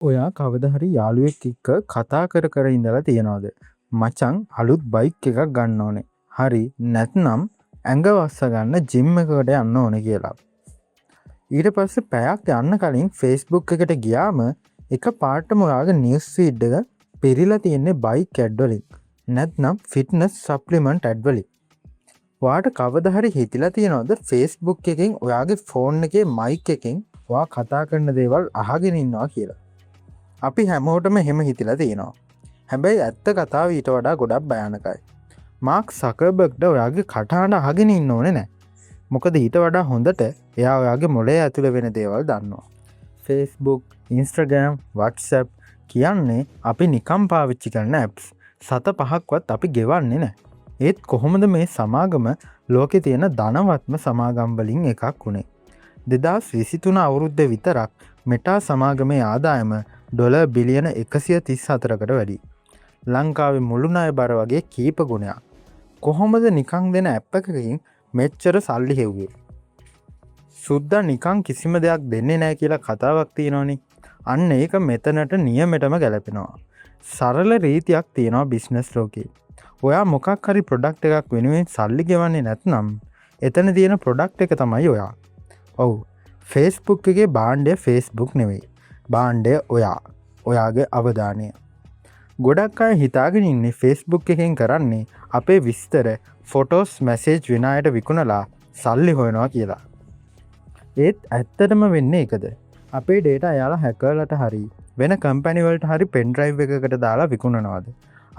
ඔයා කවද හරි යාළුවෙක් එක්ක කතා කර කර ඉඳලා තියනවද, මචං අලුත් බයික් එකක් ගන්න ඕනේ, හරි නැත්නම් ඇඟ වස්ස ගන්න ජිම් එකකට යන්න ඕනේ කියලා? ඊට පස්සේ පැයක් යන්න කලින් ෆේස්බුක් එකට ගියාම එක පාරටම ඔයාගේ නිවුස් ෆීඩ් එක පිරිලා තියෙන්නේ බයික් ඇඩ් වලින්, නැත්නම් ෆිට්නස් සප්ලිමන්ට් ඇඩ් වලින්. ඔයාට කවද හරි හිතිලා තියෙනවද ෆේස්බුක් එකෙන් ඔයාගේ ෆෝන් එකේ මයික් එකෙන් ඔයා කතා කරන දේවල් අහගෙන ඉන්නවා කියලා? අපි හැමෝටම එහෙම හිතිලා තියෙනවා. හැබැයි ඇත්ත කතාව ඊට වඩා ගොඩක් භයානකයි. මාක් සකර්බර්ග්ට ඔයාගේ කටහඬ අහගෙන ඉන්න ඕනේ නෑ. මොකද ඊට වඩා හොඳට එයා ඔයාගේ මොලේ ඇතුළේ වෙන දේවල් දන්නවා. Facebook, Instagram, WhatsApp කියන්නේ අපි නිකම් පාවිච්චි කරන ඇප්ස්. සත පහක්වත් අපි ගෙවන්නේ නෑ. ඒත් කොහොමද මේ සමාගම ලෝකෙ තියෙන ධනවත්ම සමාගම් වලින් එකක් වුණේ? 2023 අවුරුද්දේ විතරක් මෙටා සමාගමේ ආදායම ඩොලර් බිලියන 134කට වැඩි. ලංකාවේ මුළු ණය බර වගේ කීප ගුණයක්. කොහොමද නිකං දෙන ඇප් එකකින් මෙච්චර සල්ලි හෙව්වේ? සුද්දා නිකං කිසිම දෙයක් දෙන්නේ නෑ කියලා කතාවක් තියෙනවනේ. අන්න ඒක මෙතනට නියමෙටම ගැලපෙනවා. සරල රීතියක් තියෙනවා බිස්නස් ලෝකේ. ඔයා මොකක් හරි ප්‍රොඩක්ට් එකක් වෙනුවෙන් සල්ලි ගෙවන්නේ නැත්නම් එතන තියෙන ප්‍රොඩක්ට් එක තමයි ඔයා. ඔව්, ෆේස්බුක් එකේ භාණ්ඩය ෆේස්බුක් නෙවෙයි. භාණ්ඩය ඔයා. ඔයාගේ අවධානය. ගොඩක් අය හිතාගෙන ඉන්නේ ෆේස්බුක් එකෙන් කරන්නේ අපේ විස්තර, ෆොටෝස්, මැසේජ් වෙන අයට විකුණලා සල්ලි හොයනවා කියලා. ඒත් ඇත්තටම වෙන්නේ ඒකද? අපේ ඩේටා එයාලා හැකර්ලට හරි වෙන කම්පැනි වලට හරි පෙන් ඩ්‍රයිව් එකකට දාලා විකුණනවාද?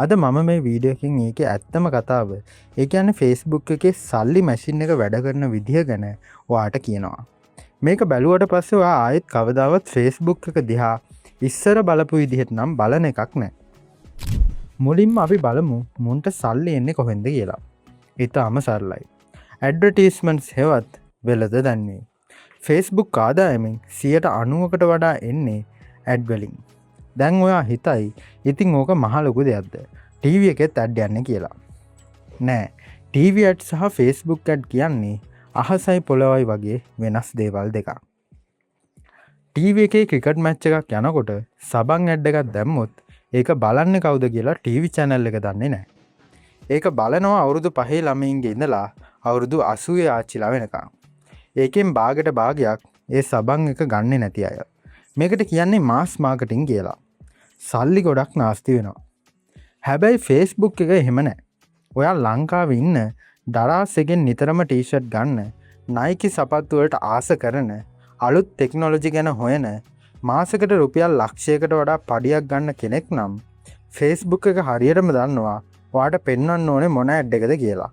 අද මම මේ වීඩියෝ එකකින් ඒකේ ඇත්තම කතාව, ඒ කියන්නේ ෆේස්බුක් එකේ සල්ලි මැෂින් එක වැඩ කරන විදිහ ගැන ඔයාට කියනවා. මේක බැලුවට පස්සේ ඔයා ආයෙත් කවදාවත් ෆේස්බුක් එක දිහා ඉස්සර බලපු විදිහට නම් බලන එකක් නෑ. මුලින්ම අපි බලමු මුන්ට සල්ලි එන්නේ කොහෙන්ද කියලා. ඉතාම සරලයි. ඇඩ්වර්ටයිස්මන්ට්ස් හෙවත් වෙළඳ දැන්වීම්. ෆේස්බුක් ආදායමෙන් 90%කට වඩා එන්නේ ඇඩ් වලින්. දැන් ඔයා හිතයි, ඉතින් ඕක මහ ලොකු දෙයක්ද? ටීවී එකෙත් ඇඩ් යන්නේ කියලා. නෑ, ටීවී ඇඩ් සහ ෆේස්බුක් ඇඩ් කියන්නේ අහසයි පොළොවයි වගේ වෙනස් දේවල් දෙකක්. ටීවී එකේ ක්‍රිකට් මැච් එකක් යනකොට සබන් ඇඩ් එකක් දැම්මොත් ඒක බලන්නේ කවුද කියලා ටීවී චැනල් එක දන්නේ නෑ. ඒක බලනවා අවුරුදු 5 ළමයින්ගේ ඉඳලා අවුරුදු 80 ආච්චිලා වෙනකම්. ඒකෙන් භාගයට භාගයක් ඒ සබන් එක ගන්නෙ නැති අය. මේකට කියන්නේ මාස් මාකටිං කියලා. සල්ලි ගොඩක් නාස්ති වෙනවා. හැබැයි ෆේස්බුක් එක එහෙම නෑ. ඔයා ලංකාවේ ඉන්න දරාස් එකෙන් නිතරම ටී-ෂර්ට් ගන්න, නයිකි සපත්තු වලට ආස කරන, අලුත් ටෙක්නොලොජි ගැන හොයන, මාසෙකට රුපියල් ලක්ෂයකට වඩා පඩියක් ගන්න කෙනෙක් නම් ෆේස්බුක් එක හරියටම දන්නවා ඔයාට පෙන්වන්න ඕනේ මොන ඇඩ් එකද කියලා.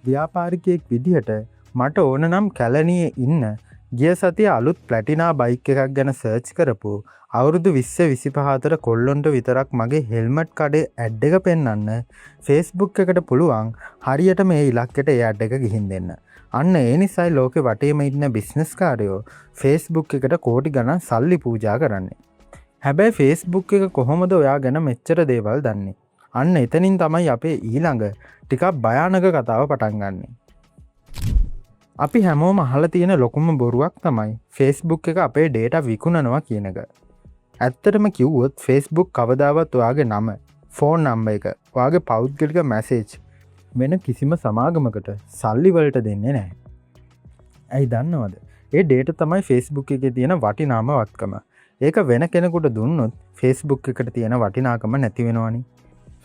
ව්‍යාපාරිකයෙක් විදිහට මට ඕන නම් කැලණියේ ඉන්න ගිය සතියේ අලුත් ප්ලැටිනා බයික් එකක් ගැන සර්ච් කරපු අවුරුදු 20 25 අතර කොල්ලොන්ට විතරක් මගේ හෙල්මට් කඩේ ඇඩ් එක පෙන්වන්න ෆේස්බුක් එකට පුළුවන් හරියට මේ ඉලක්කයට ඒ ඇඩ් එක ගිහින් දෙන්න. අන්න ඒ නිසයි ලෝකෙ වටේම ඉන්න බිස්නස් කාරයෝ ෆේස්බුක් එකට කෝටි ගණන් සල්ලි පූජා කරන්නේ. හැබැයි ෆේස්බුක් එක කොහොමද ඔයා ගැන මෙච්චර දේවල් දන්නේ? අන්න එතනින් තමයි අපේ ඊළඟ ටිකක් භයානක කතාව පටන් ගන්නෙ. අපි හැමෝම අහලා තියෙන ලොකුම බොරුවක් තමයි ෆේස්බුක් එක අපේ ඩේටා විකුණනවා කියන එක. ඇත්තටම කිව්වොත් ෆේස්බුක් කවදාවත් ඔයාගේ නම, ෆෝන් නම්බර් එක, ඔයාගේ පෞද්ගලික මැසේජ් වෙන කිසිම සමාගමකට සල්ලි වලට දෙන්නේ නැහැ. ඇයි දන්නවද? ඒ ඩේටා තමයි ෆේස්බුක් එකේ තියෙන වටිනාම වත්කම. ඒක වෙන කෙනෙකුට දුන්නොත් ෆේස්බුක් එකට තියෙන වටිනාකම නැති වෙනවනේ.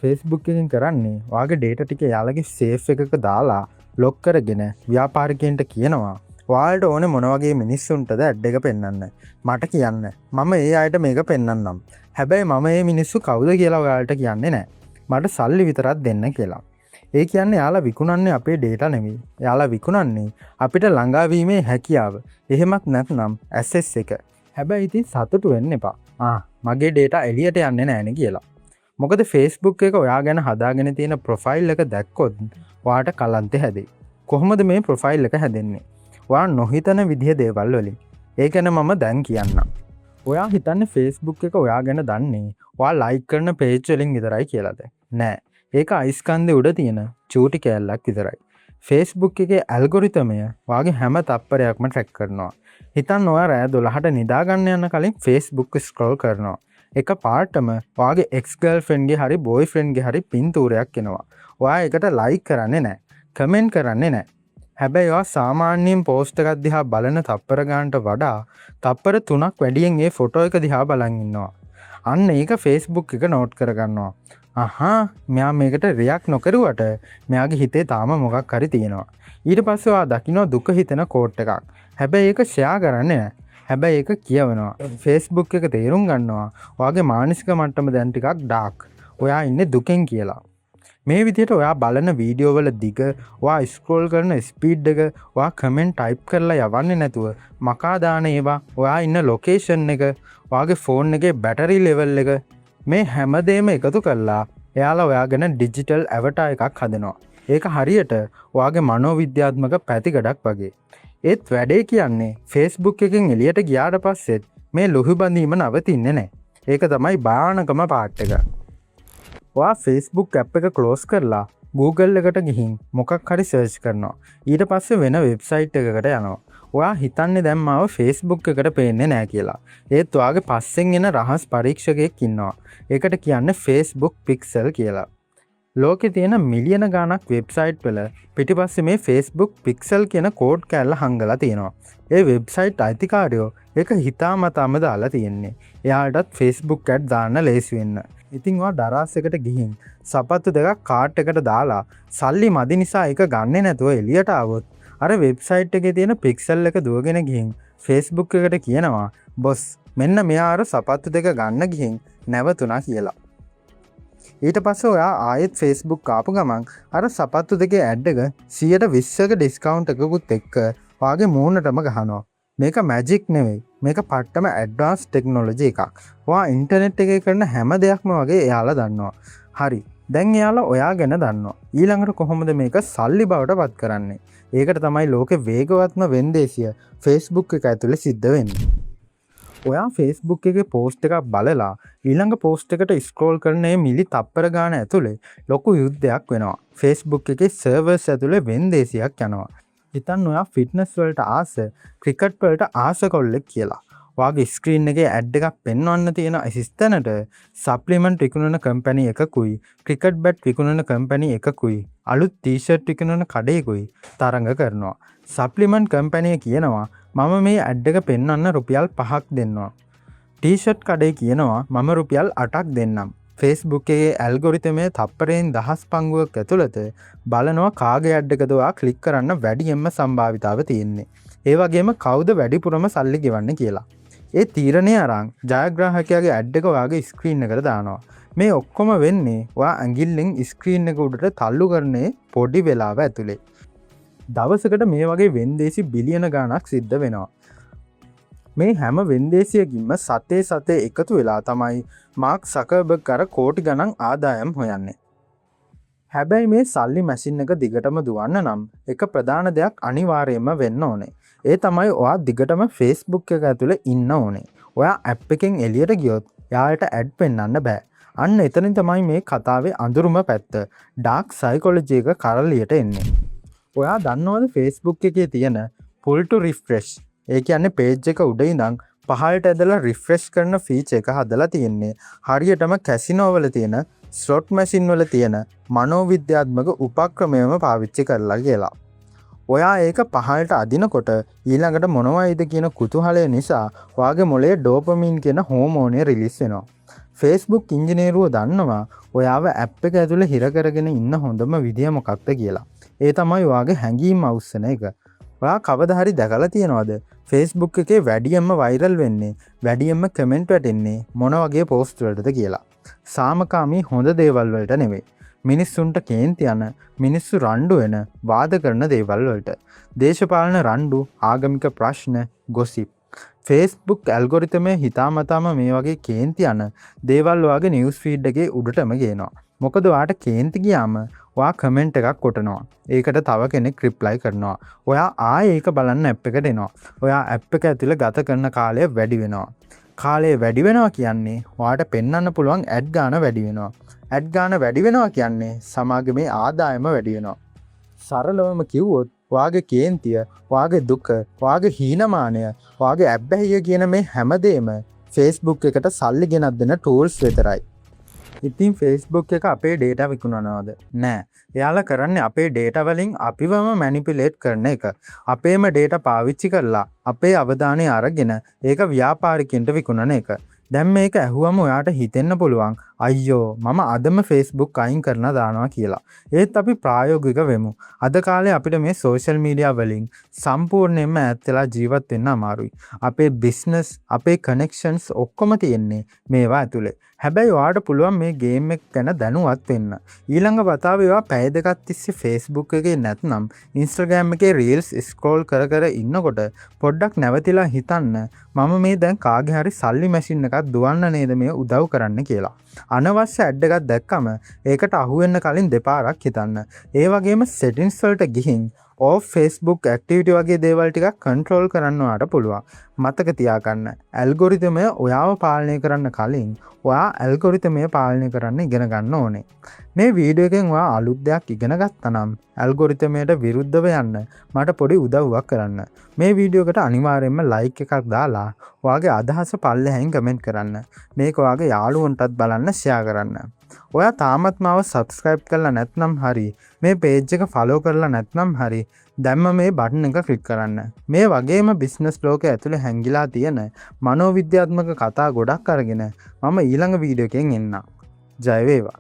ෆේස්බුක් එකෙන් කරන්නේ ඔයාගේ ඩේටා ටික එයාලගේ සේෆ් එකක දාලා ලොක් කරගෙන ව්‍යාපාරිකයන්ට කියනවා, ඔයාලට ඕනේ මොන වගේ මිනිස්සුන්ටද ඇඩ් එක පෙන්වන්න, මට කියන්න, මම ඒ අයට මේක පෙන්වන්නම්. හැබැයි මම මේ මිනිස්සු කවුද කියලා ඔයාලට කියන්නේ නෑ. මට සල්ලි විතරක් දෙන්න කියලා. ඒ කියන්නේ එයාලා විකුණන්නේ අපේ ඩේටා නෙවෙයි. එයාලා විකුණන්නේ අපිට ළඟාවීමේ හැකියාව. එහෙමත් නැත්නම් ඇක්සස් එක. හැබැයි ඉතින් සතුටු වෙන්න එපා. ආ, මගේ ඩේටා එළියට යන්නේ නෑනේ කියලා. මොකද ෆේස්බුක් එක ඔයා ගැන හදාගෙන තියෙන ප්‍රොෆයිල් එක දැක්කොත් ඔයාට කලන්තෙ හැදෙයි. කොහොමද මේ ප්‍රොෆයිල් එක හැදෙන්නේ? ඔයා නොහිතන විදිහ දේවල් වලින්. ඒ ගැන මම දැන් කියන්නම්. ඔයා හිතන්නේ ෆේස්බුක් එක ඔයා ගැන දන්නේ ඔයා ලයික් කරන පේජ් වලින් විතරයි කියලාද? නෑ. ඒක අයිස් කන්දේ උඩ තියෙන චූටි කෑල්ලක් විතරයි. ෆේස්බුක් එකේ ඇල්ගොරිතමය ඔයාගේ හැම තප්පරයක්ම ට්‍රැක් කරනවා. හිතන්න ඔයා රෑ 12ට නිදා ගන්න යන කලින් Facebook scroll කරනවා. එක පාරටම ඔයාගේ එක්ස් ගර්ල්ෆ්‍රෙන්ඩ්ගේ හරි බෝයිෆ්‍රෙන්ඩ්ගේ හරි පින්තූරයක් එනවා. ඔයා ඒකට ලයික් කරන්නේ නැහැ. කමෙන්ට් කරන්නේ නැහැ. හැබැයි ඔයා සාමාන්‍යයෙන් පෝස්ට් එකක් දිහා බලන තප්පර ගානට වඩා තප්පර 3ක් වැඩියෙන් ඒ ෆොටෝ එක දිහා බලන් ඉන්නවා. අන්න ඒක Facebook එක නෝට් කරගන්නවා. අහා, මෙයා මේකට රියැක්ට් නොකරුවට මෙයාගේ හිතේ තාම මොකක් හරි තියෙනවා. ඊට පස්සේ ඔයා දකිනවා දුක හිතෙන කෝට් එකක්. හැබැයි ඒක ෂෙයා කරන්නේ නැහැ. හැබැයි ඒක කියවනවා. Facebook එක තේරුම් ගන්නවා ඔයාගේ මානසික මට්ටම දැන් ටිකක් ඩාර්ක්. ඔයා ඉන්නේ දුකෙන් කියලා. මේ විදිහට ඔයා බලන වීඩියෝ වල දිග, ඔයා ස්ක්‍රෝල් කරන ස්පීඩ් එක, ඔයා කමෙන්ට් ටයිප් කරලා යවන්නේ නැතුව මකා දාන ඒවා, ඔයා ඉන්න ලොකේෂන් එක, ඔයාගේ ෆෝන් එකේ බැටරි ලෙවල් එක, මේ හැමදේම එකතු කරලා එයාලා ඔයා ගැන ඩිජිටල් ඇවටාර් එකක් හදනවා. ඒක හරියට ඔයාගේ මනෝවිද්‍යාත්මක පැතිකඩක් වගේ. ඒත් වැඩේ කියන්නේ Facebook එකෙන් එළියට ගියාට පස්සෙත් මේ ලුහු බඳීම නවතින්නේ නැහැ. ඒක තමයි භයානකම පාට් එක. ඔයා Facebook app එක ක්ලෝස් කරලා Google එකට ගිහින් මොකක් හරි සර්ච් කරනවා. ඊට පස්සේ වෙන වෙබ්සයිට් එකකට යනවා. ඔයා හිතන්නේ දැන් මාව Facebook එකට පේන්නේ නෑ කියලා. ඒත් ඔයාගේ පස්සෙන් එන රහස් පරීක්ෂකයෙක් ඉන්නවා. ඒකට කියන්නේ Facebook Pixel කියලා. ලෝකෙ තියෙන මිලියන ගාණක් වෙබ්සයිට් වල පිටිපස්සේ මේ Facebook Pixel කියන කෝඩ් කෑල්ල හංගලා තියෙනවා. ඒ වෙබ්සයිට් අයිතිකාරයෝ ඒක හිතාමතාම දාලා තියෙන්නේ. එයාටත් Facebook add දාන්න ලේසි වෙන්න. ඉතින් ඔයා දරාස් එකට ගිහින් සපත්තු දෙකක් කාට් එකට දාලා සල්ලි මදි නිසා ඒක ගන්නෙ නැතුව එළියට ආවොත්, අර වෙබ්සයිට් එකේ තියෙන පික්සල් එක දුවගෙන ගිහින් Facebook එකට කියනවා, බොස්, මෙන්න මෙයා අර සපත්තු දෙක ගන්න ගිහින් නැවතුණා කියලා. ඊට පස්සේ ඔයා ආයෙත් Facebook ආපු ගමන් අර සපත්තු දෙකේ ඇඩ් එක 120ක ඩිස්කවුන්ට් එකකුත් එක්ක ඔයාගේ මූණටම ගහනවා. මේක මැජික් නෙවෙයි. මේක පට්ටම ඇඩ්වාන්ස් ටෙක්නොලොජි එකක්. ඔයා ඉන්ටර්නෙට් එකේ කරන හැම දෙයක්ම වගේ එයාලා දන්නවා. හරි. දැන් එයාලා ඔයා ගැන දන්නවා. ඊළඟට කොහොමද මේක සල්ලි බවට පත් කරන්නේ? ඒකට තමයි ලෝකෙ වේගවත්ම වෙන්දේසිය Facebook එක ඇතුලේ සිද්ධ වෙන්නේ. ඔයා Facebook එකේ පෝස්ට් එකක් බලලා ඊළඟ පෝස්ට් එකට ස්ක්‍රෝල් කරන ඒ මිලි තප්පර ගාන ඇතුලේ ලොකු යුද්ධයක් වෙනවා. Facebook එකේ සර්වර්ස් ඇතුලේ වෙන්දේසියක් යනවා. හිතන්න ඔයා ෆිට්නස් වලට ආස, ක්‍රිකට් වලට ආස කොල්ලෙක් කියලා. ඔයාගේ ස්ක්‍රීන් එකේ ඇඩ් එකක් පෙන්වන්න තියෙන හිස්තැනට සප්ලිමන්ට් විකුණන කම්පැනි එකකුයි, ක්‍රිකට් බැට් විකුණන කම්පැනි එකකුයි, අලුත් ටී-ෂර්ට් විකුණන කඩේකුයි තරඟ කරනවා. සප්ලිමන්ට් කම්පැනි කියනවා, මම මේ ඇඩ් එක පෙන්වන්න රුපියල් 5ක් දෙන්නවා. ටී-ෂර්ට් කඩේ කියනවා, මම රුපියල් 8ක් දෙන්නම්. Facebook එකේ ඇල්ගොරිතමය තප්පරයෙන් දහස් පංගුවක් ඇතුළත බලනවා කාගේ ඇඩ් එකද ඔයා ක්ලික් කරන්න වැඩියෙන්ම සම්භාවිතාව තියෙන්නේ. ඒ වගේම කවුද වැඩිපුරම සල්ලි ගෙවන්නේ කියලා. ඒ තීරණය අරන් ජයග්‍රාහකයාගේ ඇඩ් එක ඔයාගේ ස්ක්‍රීන් එකට දානවා. මේ ඔක්කොම වෙන්නේ ඔයා ඇඟිල්ලෙන් ස්ක්‍රීන් එක උඩට තල්ලු කරන්නේ පොඩි වෙලාව ඇතුලේ. දවසකට මේ වගේ වෙන්දේසි බිලියන ගාණක් සිද්ධ වෙනවා. මේ හැම වෙන්දේසියකින්ම සතේ සතේ එකතු වෙලා තමයි මාක් සකර්බර්ග් අර කෝටි ගණන් ආදායම් හොයන්නේ. හැබැයි මේ සල්ලි මැෂින් එක දිගටම දුවන්න නම් එක ප්‍රධාන දෙයක් අනිවාර්යයෙන්ම වෙන්න ඕනේ. ඒ තමයි ඔයා දිගටම Facebook එක ඇතුලේ ඉන්න ඕනේ. ඔයා ඇප් එකෙන් එළියට ගියොත් එයාලට ඇඩ් පෙන්වන්න බෑ. අන්න එතනින් තමයි මේ කතාවේ අඳුරුම පැත්ත, ඩාර්ක් සයිකොලොජි එක කරලියට එන්නේ. ඔයා දන්නවද Facebook එකේ තියෙන පුල් ටු රිෆ්‍රෙෂ්, ඒ කියන්නේ පේජ් එක උඩ ඉඳන් පහළට ඇදලා රිෆ්‍රෙෂ් කරන ෆීචර් එක හදලා තියෙන්නේ හරියටම කැසිනෝ වල තියෙන ස්ලොට් මැෂින් වල තියෙන මනෝවිද්‍යාත්මක උපක්‍රමයම පාවිච්චි කරලා කියලා? ඔයා ඒක පහළට අදිනකොට ඊළඟට මොනවයිද කියන කුතුහලය නිසා ඔයාගේ මොලේ ඩෝපමීන් කියන හෝමෝනය රිලීස් වෙනවා. Facebook ඉංජිනේරුවෝ දන්නවා ඔයාව ඇප් එක ඇතුලේ හිර කරගෙන ඉන්න හොඳම විදිය මොකක්ද කියලා. ඒ තමයි ඔයාගේ හැඟීම් අවුස්සන එක. ඔයා කවදා හරි දැකලා තියෙනවද Facebook එකේ වැඩියෙන්ම වෛරල් වෙන්නේ, වැඩියෙන්ම කමෙන්ට් වැටෙන්නේ මොන වගේ පෝස්ට් වලටද කියලා? සාමකාමී හොඳ දේවල් වලට නෙවෙයි. මිනිස්සුන්ට කේන්ති යන, මිනිස්සු රණ්ඩු වෙන, වාද කරන දේවල් වලට. දේශපාලන රණ්ඩු, ආගමික ප්‍රශ්න, ගොසිප්. Facebook ඇල්ගොරිතමය හිතාමතාම මේ වගේ කේන්ති යන දේවල් ඔයාගේ නිවුස් ෆීඩ් එකේ උඩටම ගේනවා. මොකද ඔයාට කේන්ති ගියාම ඔයා කමෙන්ට් එකක් කොටනවා. ඒකට තව කෙනෙක් රිප්ලයි කරනවා. ඔයා ආයෙ ඒක බලන්න ඇප් එකට එනවා. ඔයා ඇප් එක ඇතුලේ ගත කරන කාලය වැඩි වෙනවා. කාලය වැඩි වෙනවා කියන්නේ ඔයාට පෙන්වන්න පුළුවන් ඇඩ් ගාන වැඩි වෙනවා. ඇඩ් ගාන වැඩි වෙනවා කියන්නේ සමාගමේ ආදායම වැඩි වෙනවා. සරලවම කිව්වොත් ඔයාගේ කේන්තිය, ඔයාගේ දුක, ඔයාගේ හීනමානය, ඔයාගේ ඇබ්බැහිය කියන මේ හැමදේම ෆේස්බුක් එකට සල්ලි ගෙනත් දෙන ටූල්ස් විතරයි. ඉතින් ෆේස්බුක් එක අපේ ඩේටා විකුණනවද? නෑ. එයාලා කරන්නේ අපේ ඩේටා වලින් අපිවම මැනිපියුලේට් කරන එක. අපේම ඩේටා පාවිච්චි කරලා අපේ අවධානය අරගෙන ඒක ව්‍යාපාරිකයින්ට විකුණන එක. දැන් මේක ඇහුවම ඔයාට හිතෙන්න පුළුවන්, අයියෝ, මම අදම ෆේස්බුක් අයින් කරලා දානවා කියලා. ඒත් අපි ප්‍රායෝගික වෙමු. අද කාලේ අපිට මේ සෝෂල් මීඩියා වලින් සම්පූර්ණයෙන්ම ඈත් වෙලා ජීවත් වෙන්න අමාරුයි. අපේ බිස්නස්, අපේ කනෙක්ෂන්ස් ඔක්කොම තියෙන්නේ මේවා ඇතුලේ. හැබැයි ඔයාට පුළුවන් මේ ගේම් එක ගැන දැනුවත් වෙන්න. ඊළඟ වතාවේ ඔයා පැය 2ක් තිස්සේ ෆේස්බුක් එකේ නැත්නම් ඉන්ස්ටාග්‍රෑම් එකේ රීල්ස් ස්ක්‍රෝල් කර කර ඉන්නකොට පොඩ්ඩක් නැවතිලා හිතන්න, මම මේ දැන් කාගේ හරි සල්ලි මැෂින් එකක් දුවන්න නේද මේ උදව් කරන්න කියලා. අනවශ්‍ය ඇඩ් එකක් දැක්කම ඒකට අහු වෙන්න කලින් දෙපාරක් හිතන්න. ඒ වගේම සෙටින්ස් වලට ගිහින් ඕෆ් ෆේස්බුක් ඇක්ටිවිටි වගේ දේවල් ටිකක් කන්ට්‍රෝල් කරන්න ඔයාට පුළුවන්. මතක තියාගන්න, ඇල්ගොරිතමය ඔයාව පාලනය කරන්න කලින් ඔයා ඇල්ගොරිතමය පාලනය කරන්න ඉගෙන ගන්න ඕනේ. මේ වීඩියෝ එකෙන් ඔයා අලුත් දෙයක් ඉගෙන ගත්තා නම් ඇල්ගොරිතමයට විරුද්ධව යන්න මට පොඩි උදව්වක් කරන්න. මේ වීඩියෝ එකට අනිවාර්යයෙන්ම ලයික් එකක් දාලා ඔයාගේ අදහස පල්ලෙහායින් කමෙන්ට් කරන්න. මේක ඔයාගේ යාළුවන්ටත් බලන්න ෂෙයා කරන්න. ඔයා තාමත් මාව සබ්ස්ක්‍රයිබ් කරලා නැත්නම් හරි මේ පේජ් එක ෆලෝ කරලා නැත්නම් හරි දැන්ම මේ බටන් එක ක්ලික් කරන්න. මේ වගේම බිස්නස් ලෝකය ඇතුලේ හැංගිලා තියෙන මනෝවිද්‍යාත්මක කතා ගොඩක් අරගෙන මම ඊළඟ වීඩියෝ එකෙන් එන්නම්. ජය වේවා.